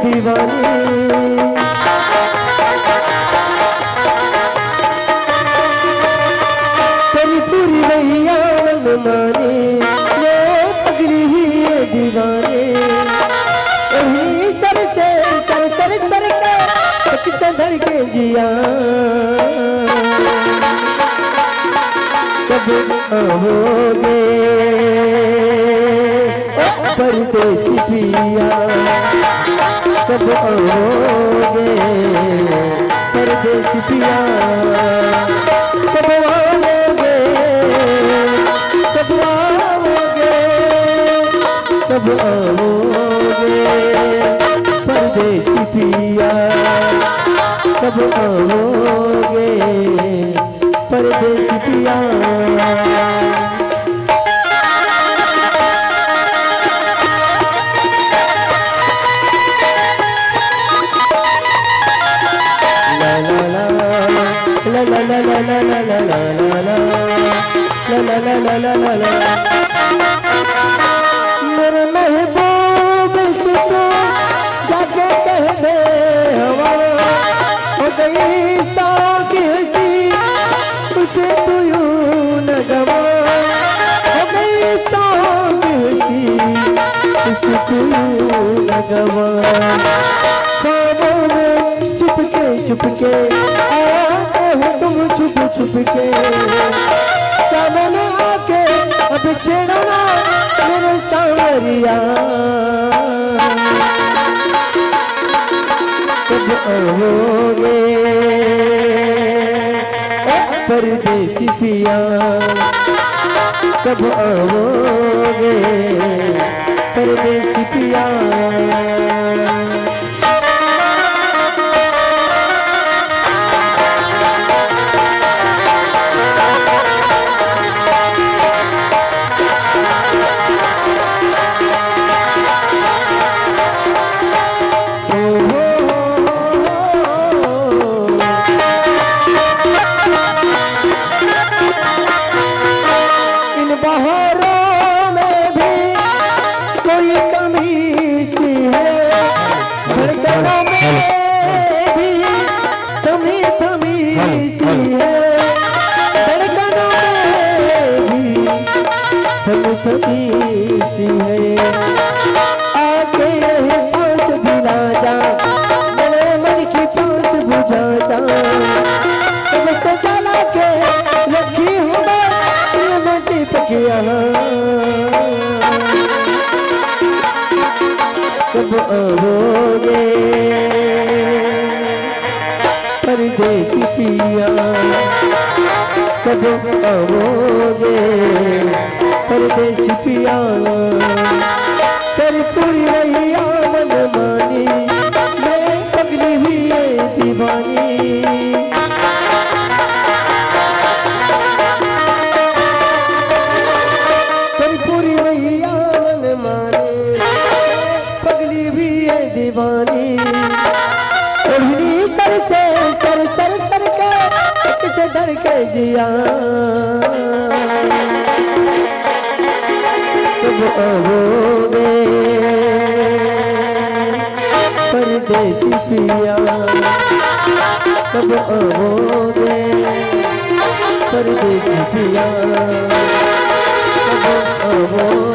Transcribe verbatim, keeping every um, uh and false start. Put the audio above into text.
दीवानी। तेरी पूरी भैया मनमानी, ये पगली ही ये दीवानी। वही सर से सर, सर, सर के, एक से धड़के जिया। कब आओगे ओ परदेसी पिया, कब आओगे परदेसी पिया, कब आओगे, कब आओगे, कब आओगे परदेसी पिया, कब आओगे परदेसी पिया। ला ला ला, ला ला ला। मेरे महबूब से तो जाके कह दे हवा, हो गई शौक हंसी, उसे तू यूं न गवा। हो गई शौक हंसी, उसे तू यूं न गवा। ख्वाबों में चुपके चुपके आते हो तुम, चुप चुप के सामने आके अब छेड़ो ना मेरे सांवरिया। कब आओगे ओ परदेसी पिया, कब आओगे परदेसी पिया। इन बहारों में भी कोई कमी सी है, धड़कनों में भी थमी थमी सी है, धड़कनों में भी थमी थमी सी है। आके एहसास दिला जा, मेरे मन की प्यास बुझा जा। कब से जला के रखी हूँ मैं ये मिट्टी तक यहाँ। कब आओगे परदेसी पिया, कब आओगे परदेसी पिया। तेरी पूरी रैया मनमानी, मैं पगली हुई ये दीवानी। तेरी पूरी रैया मनमानी, पगली हुई ये दीवानी। ओढ़नी सर से सर, सर, सर के, एक से धड़के जिया। कब आओगे परदेसी पिया, कब आओगे परदेसी पिया, कब आओगे